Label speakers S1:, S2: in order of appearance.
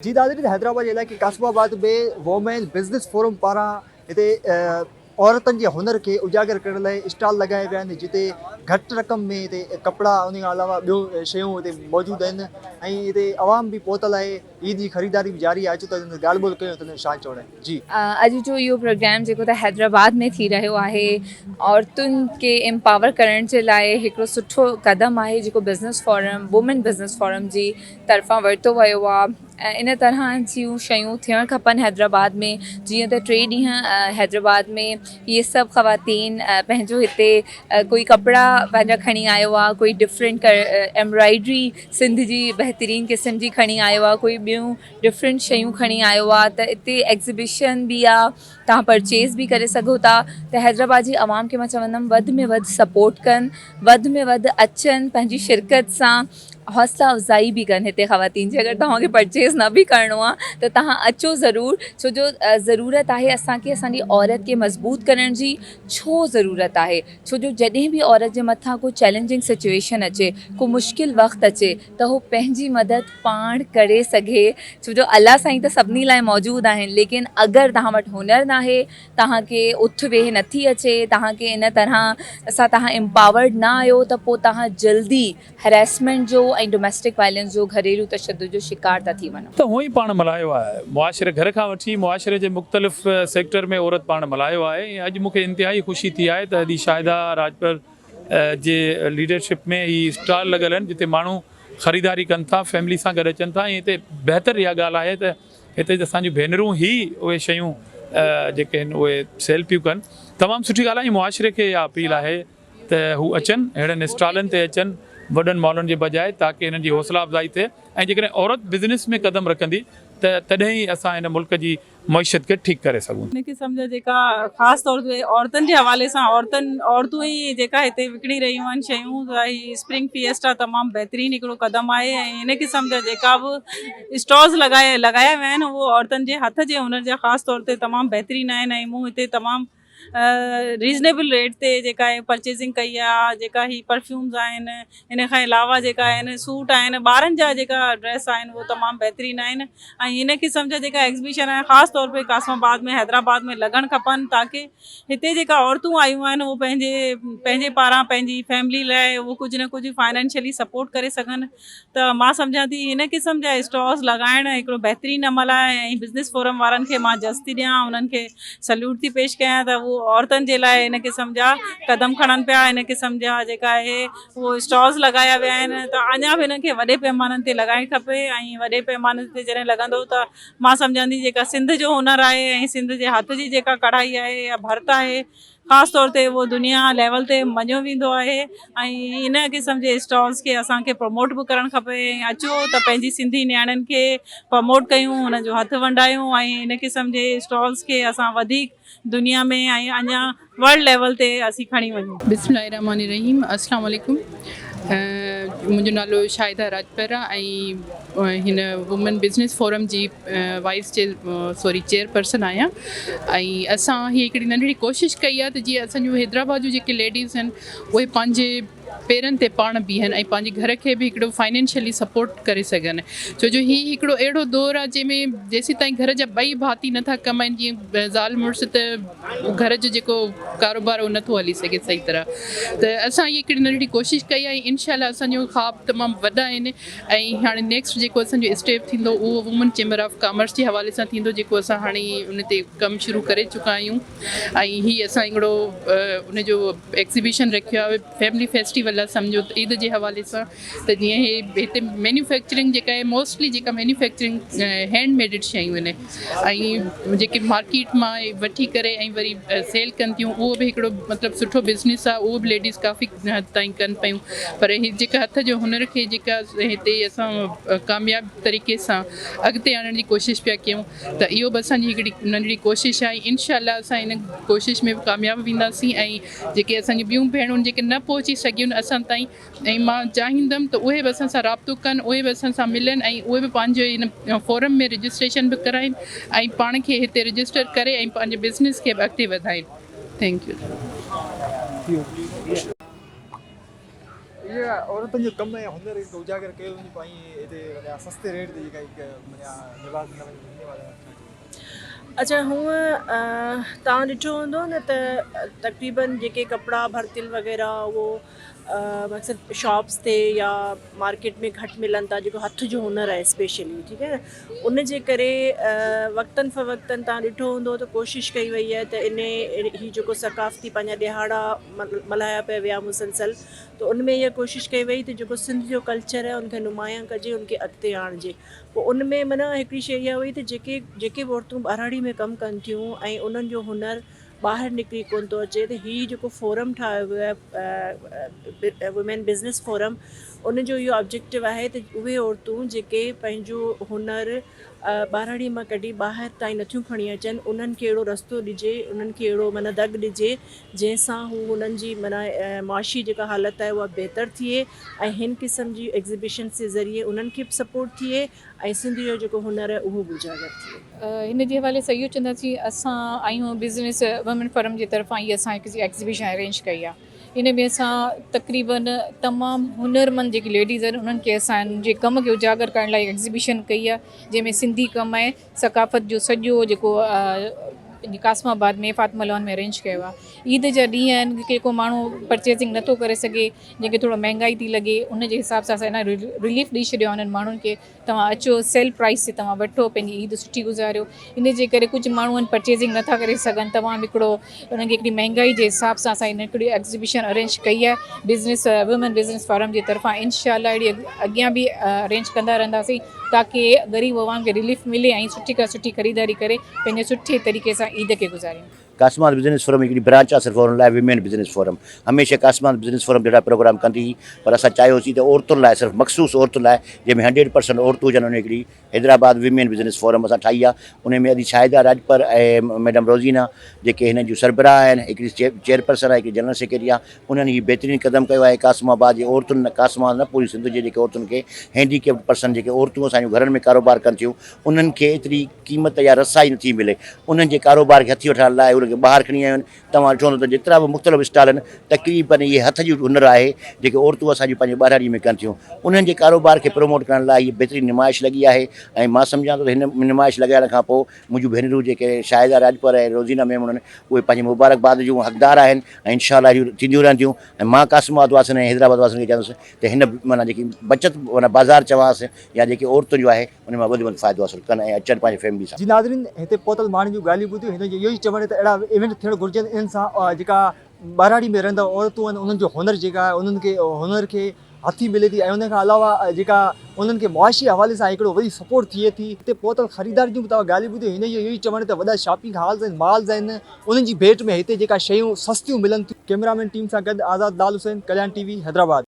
S1: جي ناظرين حيدرآباد جي علائقي قاسم آباد ۾ وومين بزنس فورم پاران هتي عورتن جي هنر کي اجاگر ڪرڻ لاء اسٽال لڳايا ويا آهن جتي گهٽ رقم ۾ هتي ڪپڙا ان کان علاوه ٻيون شيون هتي موجود آهن ۽ هتي عوام به پهتل آهي عيد جي خريداري به جاري آهي اچو ته ڳالهه ٻولهه ڪيون ته شان چوڻ جي.
S2: اڄ جو اهو پروگرام جيڪو ته حيدرآباد ۾ ٿي رهيو آهي عورتن کي امپاور ڪرڻ جي لاء هڪڙو سٺو قدم آهي جيڪو business forum women business forum جي طرفان ورتو ويو آ ۽ ان طرح جون شيون ٿيڻ کپن حيدرآباد ۾ جيئن ته ٽي ڏينهن حيدرآباد ۾ اهي سڀ خواتين پنهنجو هتي ڪوئي ڪپڙا پنهنجا کڻي آيو آ ڪوئي ڊفرنٽ ايمبرائڊري سنڌ جي بهترين قسم جي کڻي آيو آ ڪوئي ٻيون ڊفرنٽ شيون کڻي آيو آ ته اتي ايگزيبيشن به آ توهان پرچيز به ڪري سگهو ٿا ته حيدرآباد جي عوام کي مان چوندم وڌ ۾ وڌ سپورٽ ڪن وڌ ۾ وڌ اچن پنهنجي شرڪت سان حوصلا افزائي به ڪن هتي خواتين جي اگر توهان کي پرچيز نه به ڪرڻو آهي ته توهان اچو ضرور ڇو جو ضرورت آهي اسان کي اسان جي عورت کي مضبوط ڪرڻ جي ڇو ضرورت آهي ڇو جو جڏهن به عورت جي مٿان ڪو چئلينجنگ سچويشن اچي ڪو مشڪل وقت اچي ته هو پنهنجي مدد پاڻ ڪري سگهي ڇو جو الله سائين ته سڀني لاء موجود آهن ليڪن اگر توهان وٽ هنر ناهي توهان کي اٿ ويهه نٿي اچي توهان کي ان طرح سان توهان امپاورڊ نه آهيو ته پوء توهان جلدي هريسمينٽ جو ۽ ڊوميسٽڪ وائلنس جو گهريلو تشدد جو شڪار ٿا ٿي وڃو.
S3: ته هونئن ئي پاڻ ملهايو آهي. معاشري گهر کان وٺي معاشري جي مختلف سيڪٽر ۾ عورت پاڻ ملهايو آهي ۽ اڄ مون کي انتهائي خوشي ٿي آهي ته ادي شاهده راڄپر جي ليڊرشپ ۾ هي اسٽال لڳل آهن جتي ماڻهو خريداري ڪن ٿا فيملي سان گڏ اچن ٿا ۽ هتي بهتر اها ڳالهه آهي ته هتي اسان جون ڀينرون هي اهي شيون جيڪي آهن اهي سيل پيون ڪن تمام سٺي ڳالهه آهي ۽ معاشري کي اها اپيل آهي ته هو اچن اهڙن اسٽالن تي اچن وڏن مالن جي بجاء تاڪه هنن جي حوصلا افزائي ٿئي ۽ جيڪڏهن عورت بزنس ۾ قدم رکندي ته تڏهن ئي اسان هن ملڪ جي معيشت کي ٺيڪ ڪري سگهون ٿا.
S4: ان قسم جا جيڪا خاص طور تي عورتن جي حوالي سان عورتن عورتون ئي جيڪا هتي وڪڻي رهيون آهن شيون ته هي اسپرنگ فيئسٽا تمام بهترين هڪڙو قدم آهي ۽ ان قسم جا جيڪا به اسٽالز لڳايا لڳايا ويا آهن اهو عورتن جي هٿ جي هنر جا خاص طور تي تمام بهترين آهن ۽ مون هتي تمام ريزنيبل ريٽ تي جيڪا هي پرچيزنگ ڪئي آ جيڪا هي پرفيومز آهن ان کان علاوه جيڪا آهن سوٽ آهن ٻارن جا جيڪا ڊريس آهن اهي تمام بهترين آهن ۽ ان قسم جا جيڪا ايگزيبيشن آهن خاص طور پي قاسم آباد ۾ حيدرآباد ۾ لڳڻ کپن تاڪي هتي جيڪا عورتون آيون آهن اهو پنهنجي پنهنجي پاران پنهنجي فيملي لاء اهو ڪجهه نه ڪجهه فائنانشلي سپورٽ ڪري سگهن ته مان سمجهان ٿي هن قسم جا اسٽالز لڳائڻ هڪڙو بهترين عمل آهي ۽ بزنس فورم وارن کي مان جس ٿي ڏيان انهن کي سليوٽ ٿي پيش ڪيان ته هو عورتن جي لاء هن قسم جا قدم کڻن پيا هن قسم جا جيڪا آهي اهو اسٽالز لڳايا ويا آهن ته اڃا به هنن کي وڏي پيمانن تي لڳائڻ کپي ۽ وڏي پيماني تي جڏهن لڳندو ته مان سمجهان ٿي جيڪا سنڌ جو هنر آهي ۽ سنڌ جي هٿ جي جيڪا ڪڙهائي آهي يا ڀرت آهي خاص طور تي اهو دنيا ليول تي مڃيو ويندو آهي ۽ ان قسم جي اسٽالز کي اسان کي پروموٽ به ڪرڻ کپي ۽ اچو ته پنهنجي سنڌي نياڻين کي پروموٽ ڪيون انهن جو هٿ ونڊايون ۽ ان قسم جي اسٽالز کي اسان وڌيڪ دنيا ۾ ۽ اڃا ورلڊ ليول تي اسين کڻي وڃون.
S5: بسم الله الرحمٰن الرحيم السلام عليڪم منهنجو نالو شاهده راڄپر آهي ۽ هن وومين بزنس فورم جي وائيس سوري چيئرپرسن آهيان ۽ اسان هي هڪڙي ننڍڙي ڪوشش ڪئي آهي ته جيئن اسان جون حيدرآباد جون جيڪي ليڊيز آهن اهي پنهنجي پيرن تي پاڻ بيهن ۽ پنهنجي گهر کي به هڪڙو فائنينشلي سپورٽ ڪري سگهن ڇو جو هي هڪڙو اهڙو دور آهي جنهن ۾ جيسين تائين گهر جا ٻئي ڀاتي نٿا ڪمائن جيئن زال مڙس ته گهر جو جيڪو ڪاروبار اهو نٿو هلي سگهي صحيح طرح ته اسان هي هڪڙي ننڍڙي ڪوشش ڪئي آهي ۽ انشاء الله اسان جو خواب تمام وڏا آهن ۽ هاڻي نيڪسٽ جيڪو اسان جو اسٽيپ ٿيندو اهو وومن چيمبر آف ڪامرس جي حوالي سان ٿيندو جيڪو اسان هاڻي ان تي ڪم شروع ڪري چڪا آهيون ۽ هي اسان هڪڙو ان جو ايگزيبيشن رکيو آهي فيملي فيسٽيول آهي سمجهو ته عيد جي حوالي سان ته جيئن هي هتي مينوفيڪچرنگ جيڪا آهي موسٽلي جيڪا مينوفيڪچرنگ هينڊ ميڊڊ شيون آهن ۽ جيڪي مارڪيٽ مان وٺي ڪري ۽ وري سيل ڪن ٿيون اهو به هڪڙو مطلب سٺو بزنس آهي اهو به ليڊيز ڪافي حد تائين ڪن پيون پر هي جيڪا هٿ جو هنر کي جيڪا هتي اسان ڪامياب طريقي سان اڳتي آڻڻ جي ڪوشش پيا ڪيون ته اهو به اسان جي هڪڙي ننڍڙي ڪوشش آهي انشاء الله اسان ان ڪوشش ۾ به ڪامياب وينداسين ۽ جيڪي اسان جون ٻيون ڀيڻون جيڪي نه پهچي سگهيون اسان تائين ۽ مان چاهيندم ته اهي به اسان سان رابطو ڪن اهي به اسان سان ملن ۽ اهي به پنهنجو ان فورم ۾ رجسٽريشن به ڪرائين ۽ پاڻ کي هتي رجسٽر ڪري ۽ پنهنجي بزنس کي به اڳتي وڌائين thank you.
S1: اها عورتن جو ڪم ۽ هنر کي اجاگر ڪيو وڃي پيو ۽ هتي معنيٰ سستي ريٽ تي جيڪا هڪ معنيٰ لباس ڏنا وڃن ان حوالي سان ڇا چوندو؟
S6: اڇا هونء توهان ڏٺو هوندو نه ته تقريبن جيڪي ڪپڙا ڀرتل وغيره اهو مقصد شاپس تي يا مارڪيٽ ۾ گهٽ ملن ٿا جيڪو هٿ جو هنر آهي اسپيشلي ٺيڪ آهي نه ان جي ڪري وقتن فوقتن توهان ڏٺو هوندو ته ڪوشش ڪئي وئي آهي ته ان هي جيڪو ثقافتي پنهنجا ڏهاڙا ملهايا پيا ويا مسلسل ته ان ۾ اها ڪوشش ڪئي وئي ته جيڪو سنڌ جو ڪلچر آهي ان کي نمايان ڪجي ان کي اڳتي آڻجي پوء ان ۾ معنيٰ هڪڙي شيء اها هئي ته جيڪي جيڪي به عورتون ٻهراڙي ۾ ڪم ڪن ٿيون ۽ انهن جو هنر ٻاهر نڪري ڪونه ٿو اچي ته هي جيڪو فورم ٺاهيو ويو آهي وومين بزنس فورم ان جو اهو آبجيڪٽو آهي ته اهي عورتون جيڪي پنهنجو هنر ٻهراڙي مان ڪڍي ٻاهر تائين نٿيون کڻي اچن انهن کي اهڙو رستو ڏجي انهن کي اهڙو معنيٰ دڳ ڏجي جنهن سان هو انهن جي معنيٰ معاشي جيڪا حالت آهي اها بهتر ٿئي ۽ هن قسم جي ايگزيبيشنس جي ذريعي انهن کي به سپورٽ ٿئي ۽ سنڌ جو جيڪو هنر آهي اهو به اجاگر ٿئي.
S7: هن جي حوالي سان اهو چونداسين اسان آهيون بزنس وومين فورم جي طرفان هي اسان هڪ ايگزيبيشن ارينج ڪئي آهي ان ۾ اسان تقريبن تمام هنرمند جيڪي ليڊيز آهن انهن کي اسان انهن جي ڪم کي اجاگر ڪرڻ لاء ايگزيبيشن ڪئي آهي جنهن ۾ سنڌي ڪم ۽ ثقافت جو سڄو جيڪو قاسم آباد ۾ فاطمه لان ۾ ارينج ڪيو آهي عيد جا ڏينهن آهن ڪي ڪو ماڻهو پرچيزنگ نٿو ڪري سگهي جنهن کي ٿورو مهنگائي ٿي لڳي ان جي حساب سان اسان رليف ڏئي ڇڏيو آهي انهن ماڻهن کي توهان اچو سيل پرائس تي توهان وٺو پنهنجي عيد سٺي گذاريو ان جي ڪري ڪجهه ماڻهو آهن پرچيزنگ نٿا ڪري سگهن تمام هڪڙو انهن کي هڪڙي مهنگائي جي حساب سان اسان هڪڙي ايگزيبيشن ارينج ڪئي آهي بزنس وومين بزنس فورم جي طرفان انشاء الله اهڙي اڳيان به ارينج ڪندا رهنداسين تاڪي غريب عوام کي رليف ملي ۽ سٺي کان سٺي خريداري ڪري پنهنجي سٺي طريقي سان عيد کي گذارين.
S8: قاسمات بزنس فورم هڪڙي برانچ آهي صرف عورتن لاء ويمين بزنس فورم هميشه قاسمات بزنس فورم جهڙا پروگرام ڪندي هئي پر اسان چاهيوسين ته عورتن لاء صرف مخصوص عورتن لاء جنهن ۾ هنڊريڊ پرسنٽ عورتون هجن ان هڪڙي حيدرآباد ويمين بزنس فورم اسان ٺاهي آهي ان ۾ ادي شاهده راڄپر ۽ ميڊم روزينا جيڪي هن جون سربراهه آهن هڪڙي چيئرپرسن آهي هڪڙي جنرل سيڪريٽري آهي انهن هي بهترين قدم ڪيو آهي قاسم آباد جي عورتن نه قاسم آباد نه پوري سنڌ جي جيڪي عورتن کي هينڊي ڪيپڊ پرسن جيڪي عورتون اسان جون گهرن ۾ ڪاروبار ڪن ٿيون انهن کي ايتري قيمت يا رسائي نٿي ملي، انهن جي ڪاروبار کي هٿي وٺرائڻ لاء انهن کي ٻاهر کڻي آيون آهن، توهان ڏٺو هوندو ته جيترا به مختلف اسٽال آهن تقريبن اهي هٿ جو هنر آهي جيڪي عورتون اسان جون پنهنجي ٻهراڙي ۾ ڪن ٿيون انهن جي ڪاروبار کي پروموٽ ڪرڻ لاء هيء بهترين نمائش لڳي آهي ۽ مان سمجهان ٿو ته هن نمائش لڳائڻ کان پوء منهنجون ڀينرون جيڪي شاهده راڄپر ۽ روزينا ميمڻ آهن اهي پنهنجي مبارڪباد جون حقدار آهن ۽ انشاء الله اهڙيون ٿينديون رهنديون ۽ مان قاسم آباد واسين ۽ حيدرآباد واسين کي چوندس ته هن معنيٰ جيڪي بچت معنيٰ بازار چوانس يا جيڪي عورتن جو آهي ان مان وڌ ۾ وڌ فائدو حاصل ڪن ۽ اچن پنهنجي فيملي سان.
S1: جي ناظرين هتي پهتل ماڻهن جون ڳالهيون ٻڌيون هنن جو اهو ئي چوڻ آهي ته اهڙا ايونٽ ٿيڻ گهرجن انهن سان جيڪا ٻهراڙي ۾ رهندڙ عورتون آهن انهن جو هنر جيڪا آهي انهن کي هنر کي هٿي ملي ٿي ۽ ان کان علاوه جيڪا انهن کي معاشي حوالي سان هڪڙو وڏي سپورٽ ٿئي ٿي. هتي پهتل خريدار جون به توهان ڳالهيون ٻڌيون هنن جو اهو ئي چوڻ آهي ته وڏا شاپنگ هالز ۽ مالز آهن انهن جي ڀيٽ ۾ هتي جيڪا شيون سستيون ملن ٿيون. ڪئميرامين ٽيم سان گڏ آزاد لال حسين، ڪليان ٽي وي، حيدرآباد.